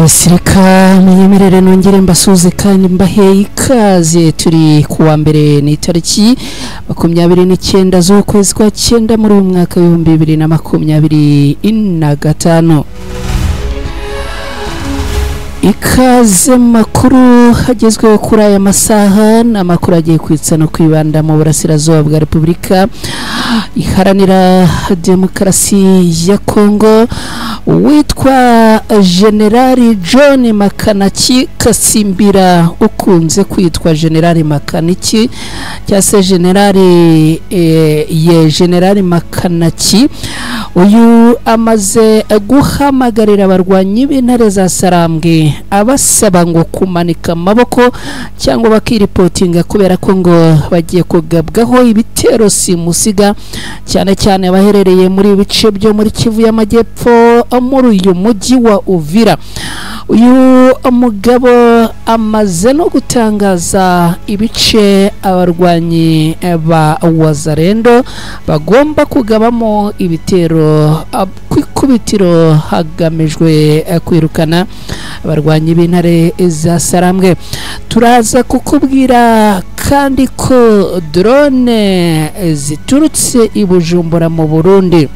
Yes, reka munyemerere nongere mbasuze kandi mbahe ikaze. Turi kuwa mbere ni tariki 29 z'ukwezi kwa 9 muri uyu mwaka w'ibihumbi 2025. Ikaze makuru hagezweho kuri aya masaha, n'amakuru agiye kwitsa no kwibanda mu burasirazuba bwa Repubulika Iharanira Demokarasi ya Kongo. Witwa Generali John Makanaki Kasimbira, ukunze kwitwa Generali Makaniki cyangwa se Generali Generali Makanaki, uyu amaze guhamagarira abarwanyi b'intare za Sarambwe abasaba ngo kumanika amaboko cyangwa bakiripotinga, kubera ko ngo bagiye kugabwaho ibitero simusiga, cyane cyane abaherereye muri bice byo muri Kivu y'Amajyepfo muri uyu mujyi wa Uvira. Uyu mugabo amaze no gutangaza ibice abarwanyi ba Wazalendo bagomba kugabamo ibitero kwikubitiro hagamijwe kwirukana abarwanyi b'intare za Sarambwe. Turaza kukubwira kandi ko drone ziturutse i Bujumbura mu Burundi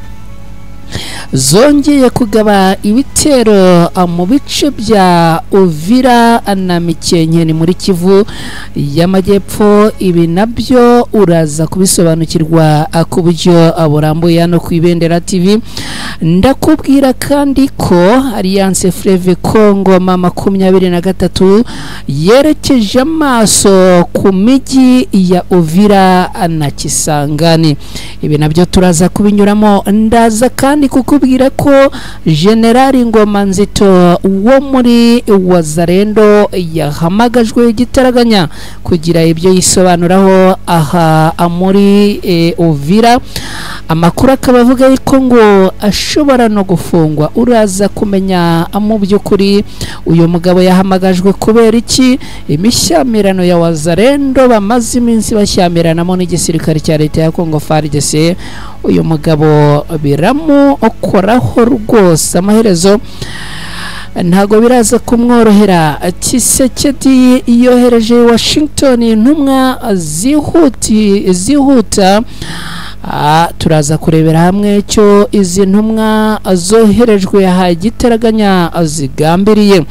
zongeye kugaba ibitero mu bice bya Uvira na Mikenke ni muri Kivu y'Amajyepfo. Ibi nabyo uraza kubisobanukirwa ku buryo burambuye hano ku Ibendera TV. Ndakubwira kandi ko Alliance Fleuve Congo mama 23 yerekeje amaso ku mijyi ya Uvira na Kisangani. Ibi nabyo turaza kubinyuramo. Ndaza kandi kukubwira ko Generali Ngoma Nzito wo muri Wazalendo yahamagajwe igitaraganya kugira ibyo yisobanuraho aha muri Uvira. Amakuru akaba avuga yuko ngo ashobora no gufungwa. Uraza kumenya mu by'ukuri uyu mugabo yahamagajwe kubera iki. Imishyamirano ya Wazalendo bamaze iminsi bashyamiranamo n'igisirikare cya leta ya Congo FARDC, uyu mugabo biramu okoraho rwose, amaherezo ntago biraza kumworohera. Tshisekedi yohereje Washington intumwa zihuta. Turaza kurebera hamwe cyo izi ntumwa zoherejwe aha gitaraganya zigambiriye.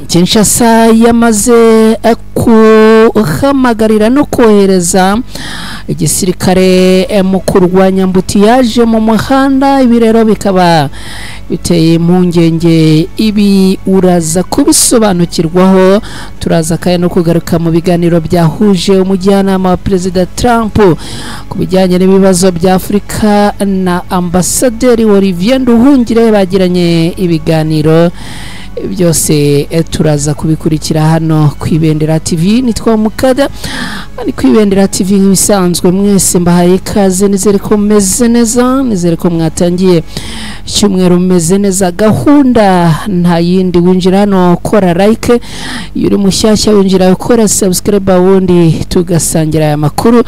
Kinshasa yamaze kuhamagarira no kohereza igisirikare mu kurwanya mbutiyaje mu muhanda. Ibi rero bikaba biteye impungenge, ibi uraza kubisobanukirwaho. Turaza kandi no kugaruka mu biganiro byahuje umujyanama wa Perezida Trump ku bijyanye n'ibibazo bya Afurika na Ambasaderi Olivier Nduhungire, bagiranye ibiganiro byose turaza kubikurikira hano ku Ibendera TV. Nitwa Mukada, ari ku Ibendera TV nk'ibisanzwe. Mwese mbahaye ikaze, nizere ko meze neza, nizere ko mwatangiye icyumweru meze neza. Gahunda nta yindi, winjira hano kora like, iyo uri mushyashya winjira ukora subscribe, wundi tugasangira aya makuru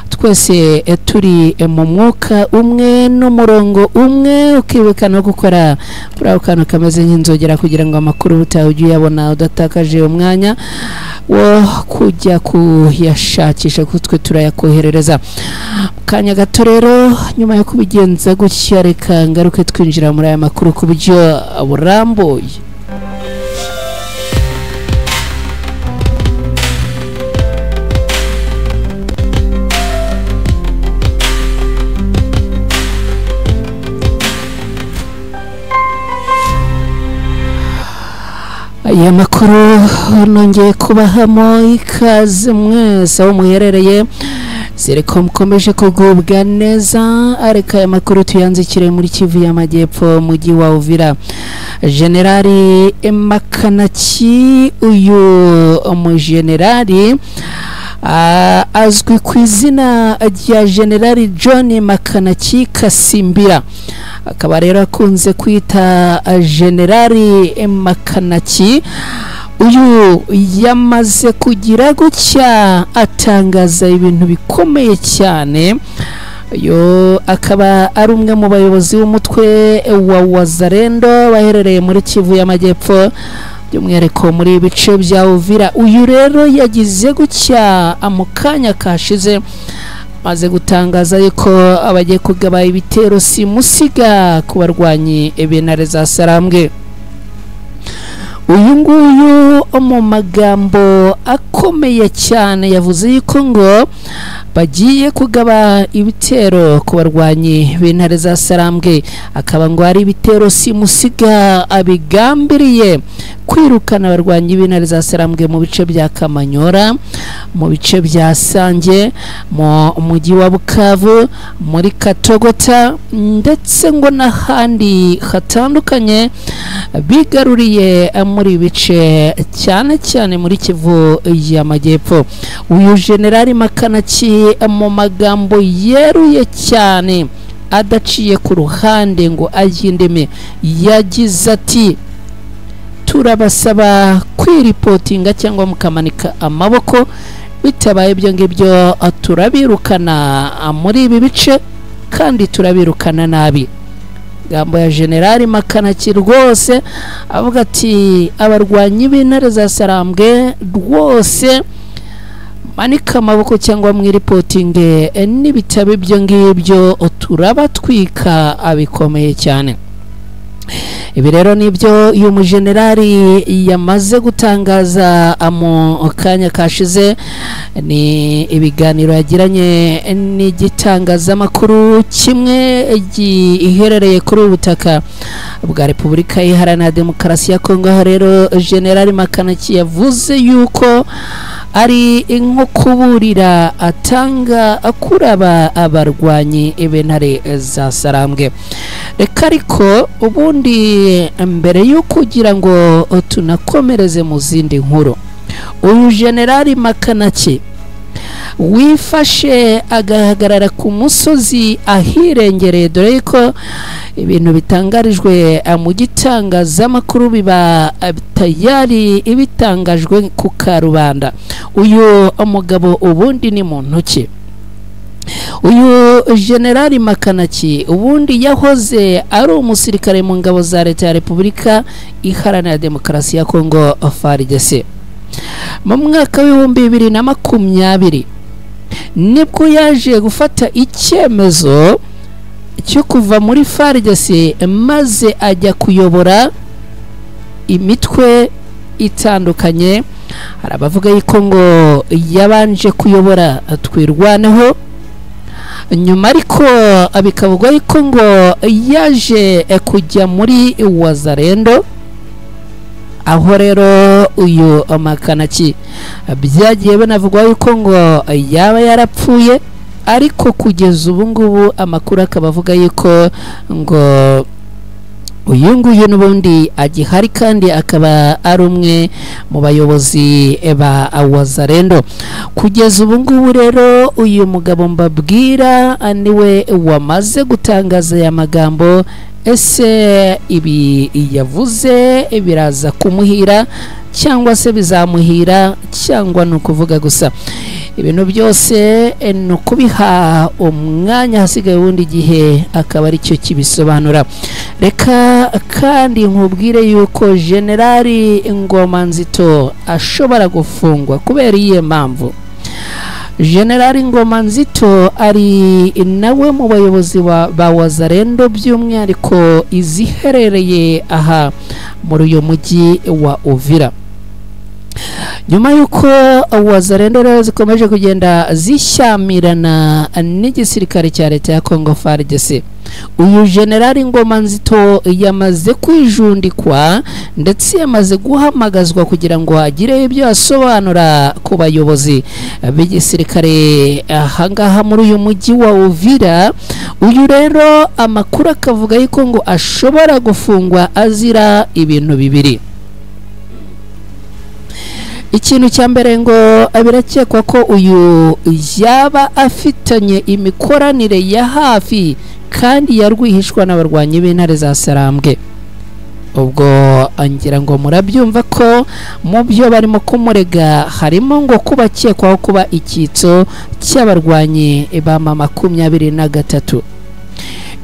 twese turi mu mwuka umwe n'umurongo umwe. Ukibuka no gukora kuri ako kantu kameze nk'inzogera kugira ngo amakuru utaha uyabona udatakaje umwanya wo kujya kuyashakisha, kuko twe turayakoherereza. Kanya gato rero nyuma yo kubigenza gutya, reka ngaruke twinjira muri aya makuru ku buryo burambuye. Aya makuru nongeye kubahamo ikaze mwese aho muherereye, zereko mukomeje kugubwa neza. Areka aya makuru tuyanzikire muri Kivu y'Amajyepfo, mujyi wa Uvira. Generali Makanaki, uyu umugenerali azwi ku izina rya Generali John Makanaki Kasimbira, akaba rero akunze kwita Generali Makanaki. Uyu yamaze kugira gutya atangaza ibintu bikomeye cyane. Yo akaba ari umwe mu bayobozi b'umutwe wa Wazalendo baherereye muri Kivu y'Amajyepfo, by'umwihariko muri bice bya Uvira. Uyu rero yagize gutya mu kanya kashize maze gutangaza yuko abagiye kugaba ibitero simusiga ku barwanyi b'intare za Sarambwe. Uyu nguyu mu magambo akomeye cyane yavuze yuko ngo bagiye kugaba ibitero ku barwanyi b'intare za Sarambwe, akaba ngo ari ibitero simusiga abigambiriye kwirukana abarwanyi b'intare za Sarambwe mu bice bya Kamanyora, mu bice bya Sange, mu mujyi wa Bukavu, muri Katogota ndetse ngo n'ahandi hatandukanye bigaruriye muri bice cyane cyane muri Kivu y'Amajyepfo. Uyu Generali Makanaki mu magambo yeruye cyane adaciye ku ruhande ngo ajyindeme yagize ati: turabasaba kwiripotinga cyangwa mukamanika amaboko, bitabaye ibyo ngibyo turabirukana muri ibi bice kandi turabirukana nabi. Gambo ya Generali Makanaki rwose avuga ati abarwanyi b'intare za Sarambwe rwose manika amaboko cyangwa mwiripotinge, n'ibitabo ibyo ngibyo turabatwika abikomeye cyane. Ibi rero nibyo uyu mujenerali yamaze gutangaza mu kanya kashize. Ni ibiganiro yagiranye n'igitangazamakuru kimwe giherereye kuri ubu butaka bwa Repubulika Iharanira Demokarasi ya Kongo. Aho rero Generali Makanaki yavuze yuko ari nko kuburira atanga akuraba abarwanyi b'intare za Sarambwe. Reka ariko ubundi mbere yo kugira ngo tunakomereze mu zindi nkuru, uyu Generali Makanaki wifashe agahagarara ku musozi ahirengereye, dore ko ibintu bitangarijwe mu gitangazamakuru biba tayari ibitangajwe ku karubanda. Uyu mugabo ubundi ni muntu ki? Uyu Generali Makanaki ubundi yahoze ari umusirikare mu ngabo za Leta ya Repubulika Iharanira Demokarasi ya Kongo FARDC. Mu mwaka w'ibihumbi 2020 nibwo yaje gufata icyemezo cyo kuva muri FARDC maze ajya kuyobora imitwe itandukanye. Hari abavuga yuko ngo yabanje kuyobora Twirwaneho, nyuma ariko bikavugwa yuko ngo yaje kujya muri Wazalendo. Aho rero uyu Makanaki byagiye binavugwa yuko ngo yaba yarapfuye, ariko kugeza ubu ngubu amakuru akaba avuga yuko ngo uyu nguyu n'ubundi agihari kandi akaba ari umwe mu bayobozi ba Wazalendo. Kugeza ubu ngubu rero uyu mugabo mbabwira niwe wamaze gutangaza aya magambo. Ese ibi yavuze biraza kumuhira cyangwa se bizamuhira cyangwa ni ukuvuga gusa? Ibintu byose ni ukubiha umwanya, hasigaye ubundi gihe akaba aricyo kibisobanura. Reka kandi nkubwire yuko Generali Ngoma Nzito ashobora gufungwa kubera iyihe mpamvu. Generali Ngoma Nzito ari nawe mu bayobozi ba Wazalendo by'umwihariko iziherereye aha muri uyu mujyi wa Uvira. Nyuma yuko Wazalendo rero zikomeje kugenda zishyamirana n'igisirikare cya Leta ya Kongo FARDC, uyu Generali Ngoma Nzito yamaze kwijundikwa ndetse yamaze guhamagazwa kugira ngo agire ibyo asobanura ku bayobozi b'igisirikare ahangaha muri uyu mujyi wa Uvira. Uyu rero amakuru akavuga yuko ngo ashobora gufungwa azira ibintu bibiri. Ikintu cya mbere ngo birakekwa ko uyu yaba afitanye imikoranire ya hafi kandi yarwihishwa n'abarwanyi b'intare za Sarambwe. Ubwo ngira ngo murabyumva ko mu byo barimo kumurega harimo ngo kuba akekwaho kuba icyitso cy'abarwanyi ba M23.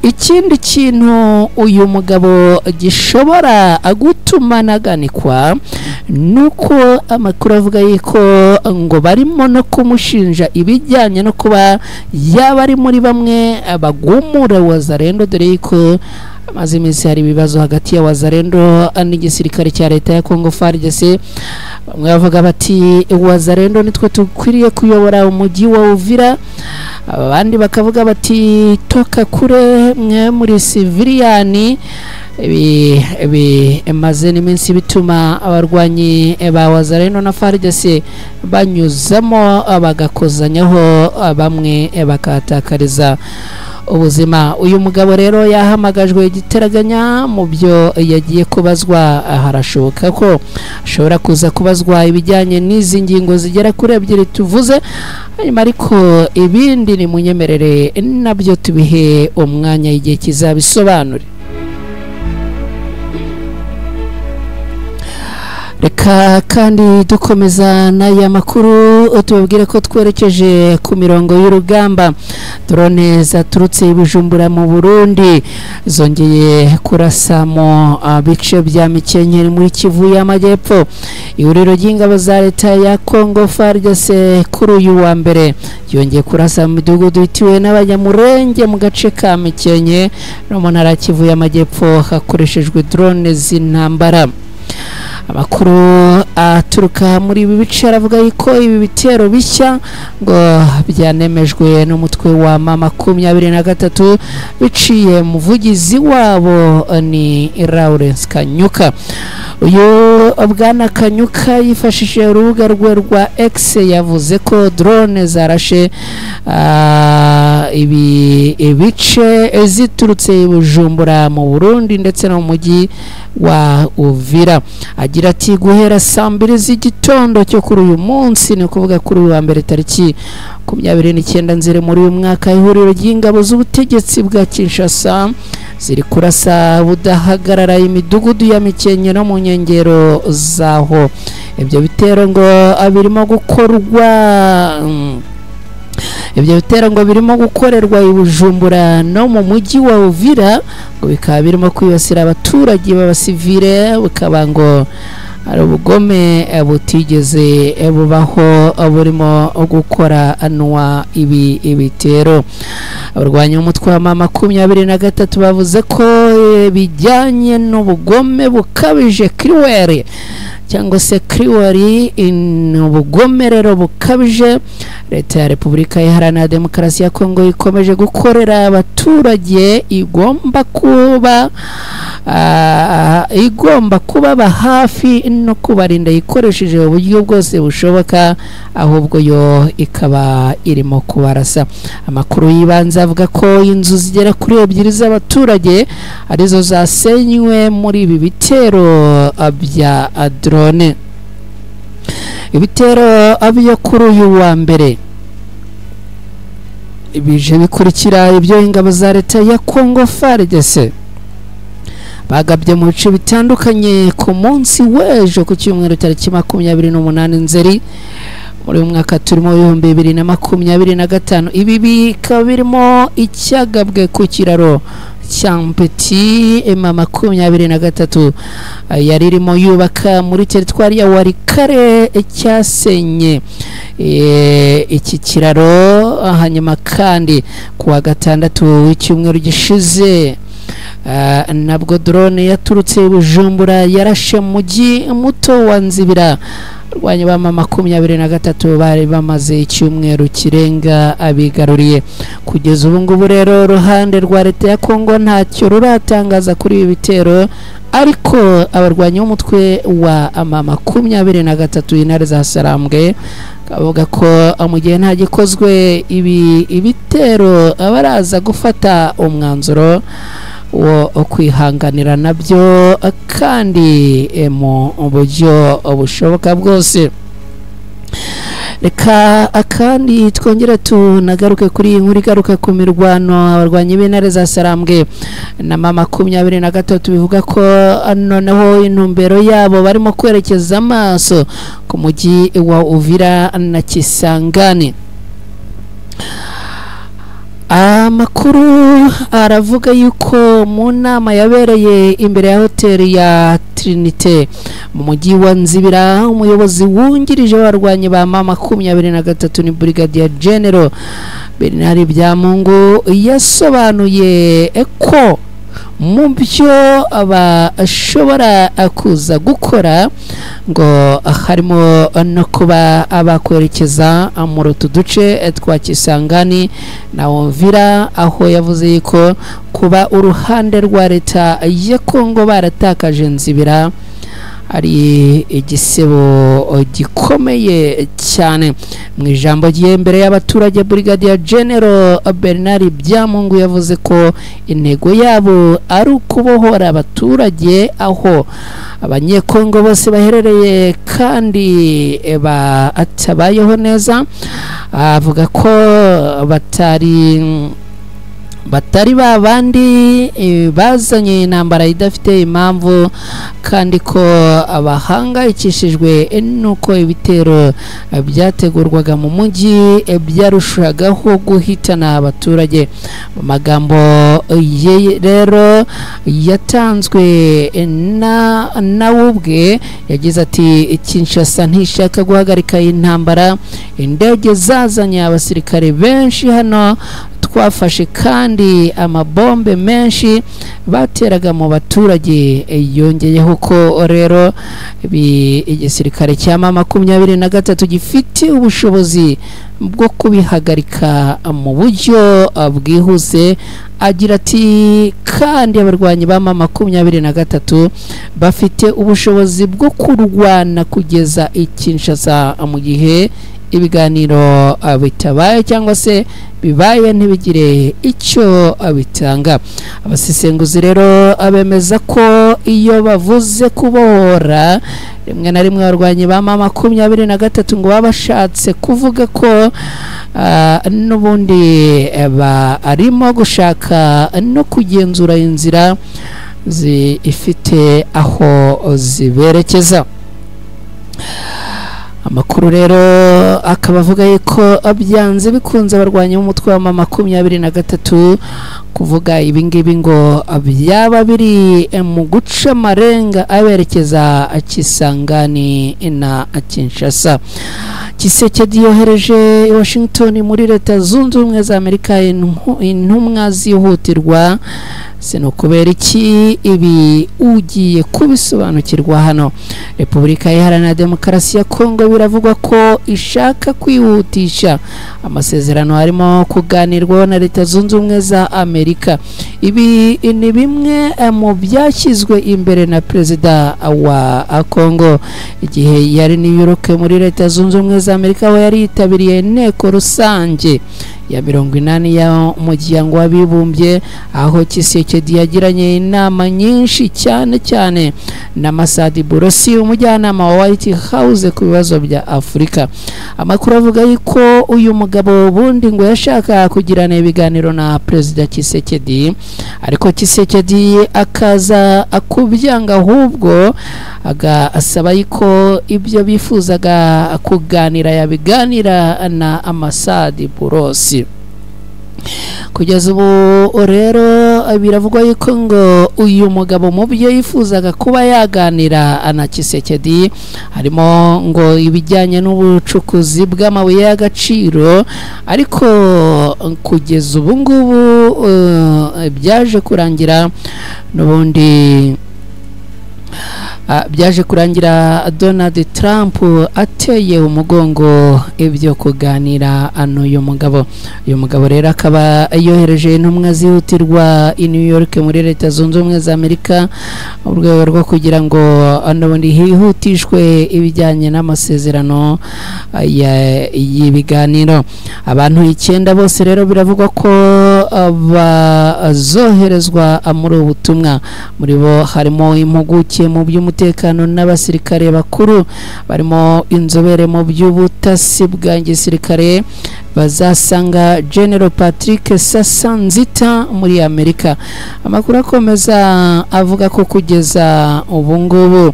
Ikindi kintu uyu mugabo gishobora gutuma naganikwa nuko amakuru avuga yuko ngo barimo no kumushinja ibijyanye no kuba yaba ari muri bamwe bagumura Wazalendo, dore yuko amaze iminsi hari ibibazo hagati ya Wazalendo n'igisirikare cya leta ya Congo FARDC. Bamwe bavuga bati Wazalendo nitwe tukwiriye kuyobora umujyi wa Uvira, abandi bakavuga bati toka kure mwe muri civiliani. Ibi maze n'iminsi bituma abarwanyi ba Wazalendo na FARDC banyuzamo bagakozanyaho, bamwe bakatakariza ubuzima. Uyu mugabo rero yahamagajwe igiteraganya mu byo yagiye kubazwa. Harashoboka ko ashobora kuza kubazwa ibijyanye n'izi ngingo zigera kuri ebyiri tuvuze hanyuma, ariko ibindi ni munyemerere nabyo tubihe umwanya igihe kizabisobanure. Reka kandi dukomeza n'aya makuru tubabwire ko twerekeje ku mirongo y'urugamba. Drone zaturutse i Bujumbura mu Burundi zongeye kurasa mu bice bya Mikenke muri Kivu y'Amajyepfo. Ihuriro ry'ingabo za leta ya Congo FARDC kuri uyu wa mbere yongeye kurasa mu midugudu ituwe n'Abanyamurenge mu gace ka Mikenke no mu ntara ya Kivu y'Amajyepfo hakoreshejwe drone z'intambara. Amakuru aturuka muri ibi bice aravuga yuko ibi bitero bishya ngo byanemejwe n'umutwe wa M23 biciye muvugizi wabo ni Lawrence Kanyuka. Uyu bwana Kanyuka yifashishije urubuga rwe rwa X yavuze ko drone zarashe ibi bice ziturutse i Bujumbura mu Burundi ndetse no mu mujyi wa Uvira. Agira ati guhera saa mbiri z'igitondo cyo kuri uyu munsi, ni ukuvuga kuri uyu wa mbere tariki 29 Nzeri muri uyu mwaka, ihuriro ry'ingabo z'ubutegetsi bwa Kinshasa ziri kurasa budahagarara imidugudu ya Mikenke no mu nkengero zaho. Ibyo bitero ngo birimo gukorwa ibyo bitero ngo birimo gukorerwa i Bujumbura no mu mujyi wa Uvira, ngo bikaba birimo kwibasira abaturage b'abasivile, bikaba ngo ari ubugome butigeze bubaho burimo gukora anwa ibi ibitero. Abarwanya umutwe wa M23 bavuze ko bijyanye n'ubugome bukabije cruel cyangwa se cruel, ubugome rero bukabije leta ya Repubulika Iharanira Demokarasi ya Kongo ikomeje gukorera abaturage, igomba kubaba hafi no kubarinda ikoresheje uburyo bwose bushoboka, ahubwo yo ikaba irimo kubarasa. Amakuru yibanze avuga ko inzu zigera kuri ebyiri z'abaturage arizo zasenywe muri ibi bitero bya drone. Ibitero byo kuri uyu wa mbere bije bikurikira ibyo ingabo za leta ya Congo FARDC bagabye mu bice bitandukanye ku munsi w'ejo ku cyumweru tariki 28 Nzeri muri uyu mwaka turimo 2025. Ibi bikaba birimo icyagabwe ku kiraro cya Mpeti M23 yari irimo yubaka muri teritwari ya Walikale cyasenye iki kiraro. Hanyuma kandi kuwa gatandatu w'icyumweru gishize nabwo drone yaturutse Bujumbura yarashe mujyi muto wa Nzibira. Abarwanyi ba M23 bari bamaze icyumweru kirenga abigaruriye. Kugeza ubu ngubu rero uruhande rwa leta ya Kongo ntacyo ruratangaza kuri ibi bitero, ariko abarwanyi b'umutwe wa M23 intare za Sarambwe bavuga ko mu gihe nta gikozwe ibi ibitero abaraza gufata umwanzuro wo kwihanganira nabyo kandi mu buryo bushoboka bwose. Reka akandi twongere tunagaruke kuri iyi nkuru igaruka ku mirwano abarwanyi b'intare za Sarambwe na M23 bivuga ko noneho intumbero yabo barimo kwerekeza amaso ku mujyi wa Uvira na Kisangani. Amakuru aravuga yuko mu nama yabereye imbere ya hoteli ya Trinité mu mujyi wa Nzibira, umuyobozi wungirije w'abarwanyi ba M23 ni Brigadier General Bernard Byamungu yasobanuye ko mu byo bashobora kuza gukora ngo harimo no kuba abakwerekeza muri utu duce twa Kisangani na Uvira, aho yavuze ko kuba uruhande rwa leta ya Kongo baratakaje Nzibira ari igisebo gikomeye cyane. Mu ijambo rye mbere y'abaturage, Brigadier General Bernard Byamungu yavuze ko intego yabo ari ukubohora abaturage aho abanyekongo bose baherereye kandi batabayeho neza. Avuga ko batari babandi bazanye intambara idafite impamvu, kandi ko abahangayikishijwe nuko ibitero byategurwaga mu mujyi byarushagaho guhitana abaturage. Mu magambo ye rero yatanzwe nawe ubwe yagize ati: Kinshasa ntishaka guhagarika intambara, indege zazanye abasirikare benshi hano, twafashe kandi amabombe menshi bateraga mu baturage. Yongeyeho ko rero igisirikare cya M23 gifite ubushobozi bwo kubihagarika mu buryo bwihuse. Agira ati: kandi abarwanyi ba M23 bafite ubushobozi bwo kurwana kugeza i Kinshasa mu gihe ibiganiro bitabaye cyangwa se bibaye ntibigire icyo bitanga. Abasesenguzi rero abemeza ko iyo bavuze kubohora rimwe na rimwe abarwanyi ba M23 ngo baba bashatse kuvuga ko n'ubundi barimo gushaka no kugenzura inzira zifite aho ziberekeza. Amakuru rero akaba avuga yuko byanze bikunze abarwanyi b'umutwe wa M23 kuvuga ibingibi ngo byaba biri mu guca amarenga aberekeza Kisangani na Kinshasa. Tshisekedi yohereje Washington muri Leta Zunze Ubumwe za Amerika intumwa zihutirwa. Sinukubera iki ibi ugiye kubisobanukirwa hano. Repubulika Iharanira Demokarasi ya Kongo biravugwa ko ishaka kwihutisha amasezerano harimo kuganirwaho na Leta Zunze Ubumwe za Amerika. Ibi ni bimwe mu byashyizwe imbere na Perezida wa Kongo igihe yari New York muri Leta Zunze Ubumwe za Amerika, aho yari yitabiriye inteko rusange ya 80 ya muryango w'abibumbye, aho Tshisekedi yagiranye inama nyinshi cyane cyane na Masadi Burosi, umujyanama wa White House ku bibazo bya Afurika. Amakuru avuga yuko uyu mugabo bundi ngo yashaka kugirana ibiganiro na Perezida Tshisekedi, ariko Tshisekedi akaza akubyanga, ahubwo agasaba yuko ibyo bifuzaga kuganira yabiganira na Masadi Burosi. Kugeza ubu rero biravugwa yuko ngo uyu mugabo mu byo yifuzaga kuba yaganira na Tshisekedi harimo ngo ibijyanye n'ubucukuzi bw'amabuye y'agaciro, ariko kugeza ubu ngubu byaje kurangira n'ubundi byaje kurangira Donald Trump ateye umugongo ibyo kuganira n'uyu mugabo. Uyu mugabo rero akaba yohereje intumwa zihutirwa i New York muri Leta Zunze Ubumwe za Amerika mu rwego rwo kugira ngo n'ubundi hihutishwe ibijyanye n'amasezerano y'ibiganiro. Abantu 9 bose rero biravugwa ko bazoherezwa muri ubu butumwa. Muri bo harimo impuguke mu by'umutekano n'abasirikare bakuru, barimo inzobere mu by'ubutasi bwa gisirikare bazasanga General Patrick Sasanzita muri Amerika. Amakuru akomeza avuga ko kugeza ubu ngubu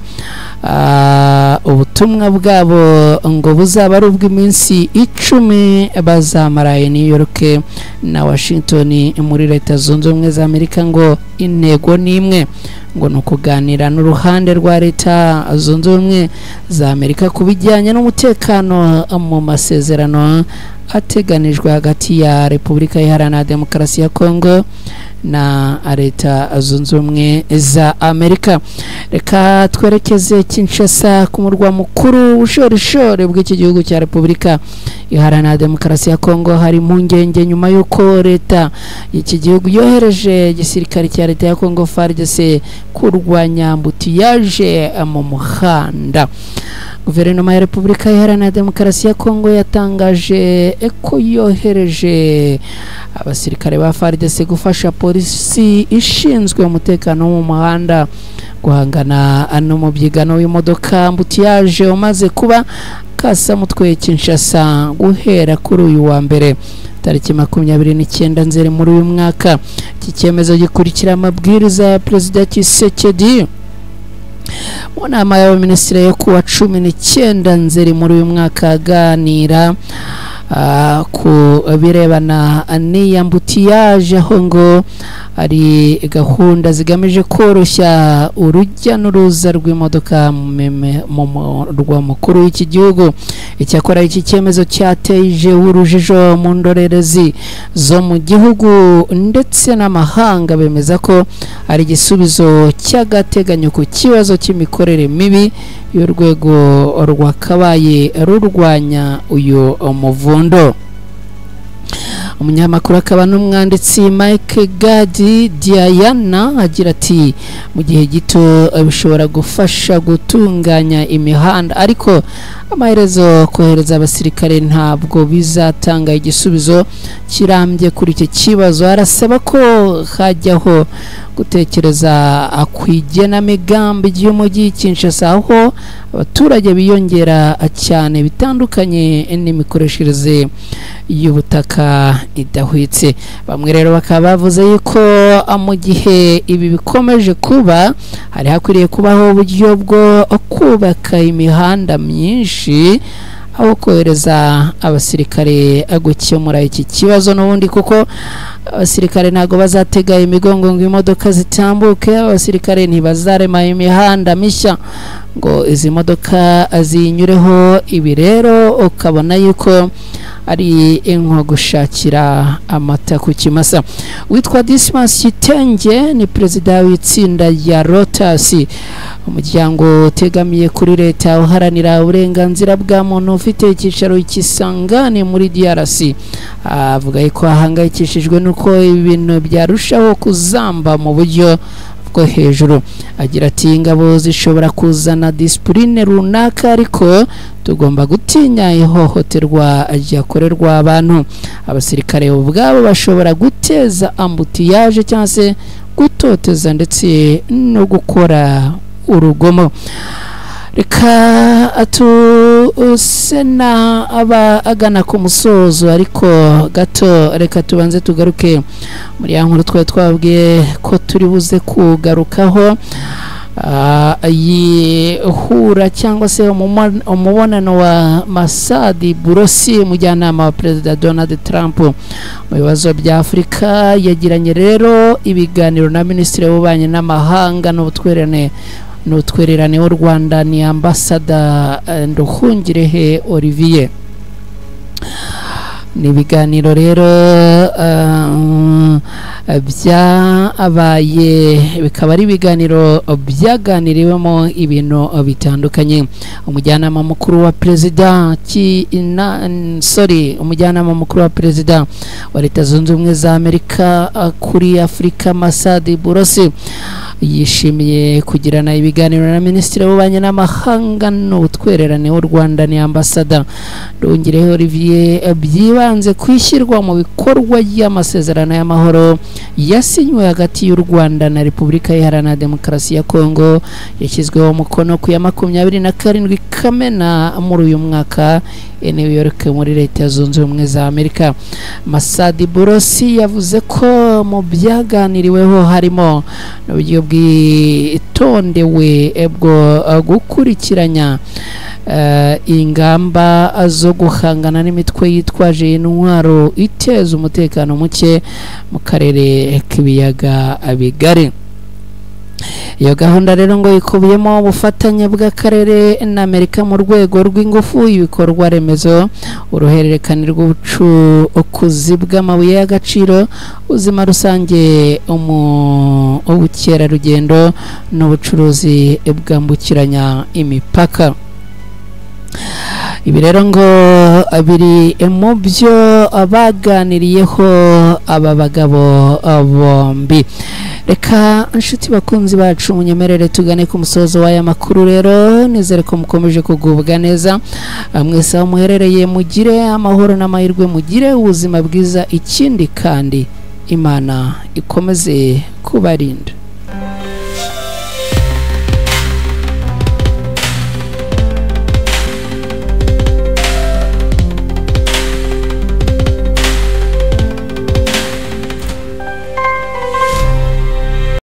ubutumwa bwabo ngo buzaba ari ubw'iminsi 10 bazamara i New York na Washington muri Leta Zunze Ubumwe za Amerika. Ngo intego ni imwe, ngo ni ukuganira n'uruhande rwa Leta Zunze Ubumwe za Amerika ku bijyanye n'umutekano mu masezerano ateganijwe hagati ya Repubulika Iharanira Demokarasi ya Kongo na Leta Zunze Ubumwe za Amerika. Reka twerekeze Kinshasa ku murwa mukuru w'ubushorishori bw'iki gihugu cya Repubulika Iharanira Demokarasi ya Kongo. Hari impungenge nyuma y'uko leta y'iki gihugu yohereje igisirikare cya leta ya Kongo FARDC kurwanya ambutiyaje mu muhanda. Guverinoma ya Repubulika Iharanira Demokarasi ya Kongo yatangaje ko yohereje abasirikare ba FARDC gufasha polisi ishinzwe umutekano wo mu muhanda guhangana n'umubyigano w'imodoka ambutiyaje umaze kuba kasamutwe Kinshasa guhera kuri uyu wa mbere tariki 29 Nzeri muri uyu mwaka. Iki cyemezo gikurikira amabwiriza ya Perezida Tshisekedi mu nama y'abaminisitiri yo kuwa 19 Nzeri muri uyu mwaka aganira ku birebana n'iyambutiyaje, aho ngo ari gahunda zigamije koroshya urujya n'uruza rw'imodoka mu murwa mukuru w'iki gihugu. Icyakora iki cyemezo cyateje urujijo mu ndorerezi zo mu gihugu ndetse n'amahanga, bemeza ko ari igisubizo cy'agateganyo ku kibazo cy'imikorere mibi y'urwego rwakabaye rurwanya uyu muvundo. Umunyamakuru akaba n'umwanditsi Mike Gadi Diana agira ati mu gihe gito bishobora gufasha gutunganya imihanda, ariko amaherezo kohereza abasirikare ntabwo bizatanga igisubizo kirambye kuri iki kibazo. Arasaba ko hajyaho gutekereza ku igenamigambi ry'umujyi Kinshasa, aho abaturage biyongera cyane bitandukanye n'imikoreshereze y'ubutaka idahwitse. Bamwe rero bakaba bavuze yuko mu gihe ibi bikomeje kuba hari hakwiriye kubaho uburyo bwo kubaka imihanda myinshi aho kohereza abasirikare gukemura iki kibazo n'ubundi, kuko abasirikare ntago bazatega imigongo ngo imodoka zitambuke, abasirikare ntibazarema imihanda mishya ngo izi modoka zinyureho. Ibi rero ukabona yuko ari inko gushakira amata ku kimasa. Witwa Dismas Kitenge ni perezida w'itsinda rya Rotas, umuryango utegamiye kuri leta uharanira uburenganzira bwa muntu ufite icyicaro cy'Isangane muri DRC. Avuga ko ahangayikishijwe nuko ibintu byarushaho kuzamba mu buryo bwo hejuru. Agira ati ingabo zishobora kuzana disipurine runaka, ariko tugomba gutinya ihohoterwa ryakorerwa abantu. Abasirikare ubwabo bashobora guteza ambutiyaje cyangwa se gutoteza ndetse no gukora urugomo. Reka tusena aba agana ku musozo, ariko gato reka tubanze tugaruke muri ya nkuru twari twabwiye ko turi buze kugarukaho, yihura cyangwa se umubonano wa Masadi Burosi, umujyanama wa Perezida Donald Trump mu bibazo bya Afurika. Yagiranye rero ibiganiro na Minisitiri w'Ububanyi n'Amahanga n'Ubutwererane w'u Rwanda, ni Ambasada Nduhungirehe Olivier. Ni ibiganiro rero byabaye, bikaba ari ibiganiro byaganiriwemo ibintu bitandukanye. Umujyanama mukuru wa Perezida umujyanama mukuru wa Perezida wa Leta Zunze Ubumwe za Amerika kuri Afurika, Masadi Burosi, Yishimiye kugirana ibiganiro na Minisitiri w'Ububanyi n'Amahanga n'Ubutwererane w'u Rwanda ni Ambasada Nduhungirehe Olivier, byibanze ku ishyirwa mu bikorwa ry'amasezerano y'amahoro yasinywe hagati y'u Rwanda na Repubulika Iharanira Demokarasi ya Kongo, yashyizweho umukono ku ya 27 Kamena muri uyu mwaka i New York muri Leta Zunze Ubumwe za Amerika. Masadi Borosi yavuze ko mu byaganiriweho harimo n'uburyo bwitondewe bwo gukurikiranya ingamba zo guhangana n'imitwe yitwaje intwaro iteza umutekano muke mu karere k'ibiyaga bigari. Iyo gahunda rero ngo ikubiyemo ubufatanye bw'akarere n'Amerika mu rwego rw'ingufu, ibikorwa remezo, uruhererekane rw'ubucukuzi bw'amabuye y'agaciro, ubuzima rusange, ubukerarugendo n'ubucuruzi bwambukiranya imipaka. Ibi rero ngo biri mu byo baganiriyeho aba bagabo bombi. Reka inshuti bakunzi bacu munyemerere tugane ku musozo w'aya makuru rero, nizere ko mukomeje kugubwa neza. Mwese aho muherereye mugire amahoro n'amahirwe, mugire ubuzima bwiza, ikindi kandi Imana ikomeze kubarinda.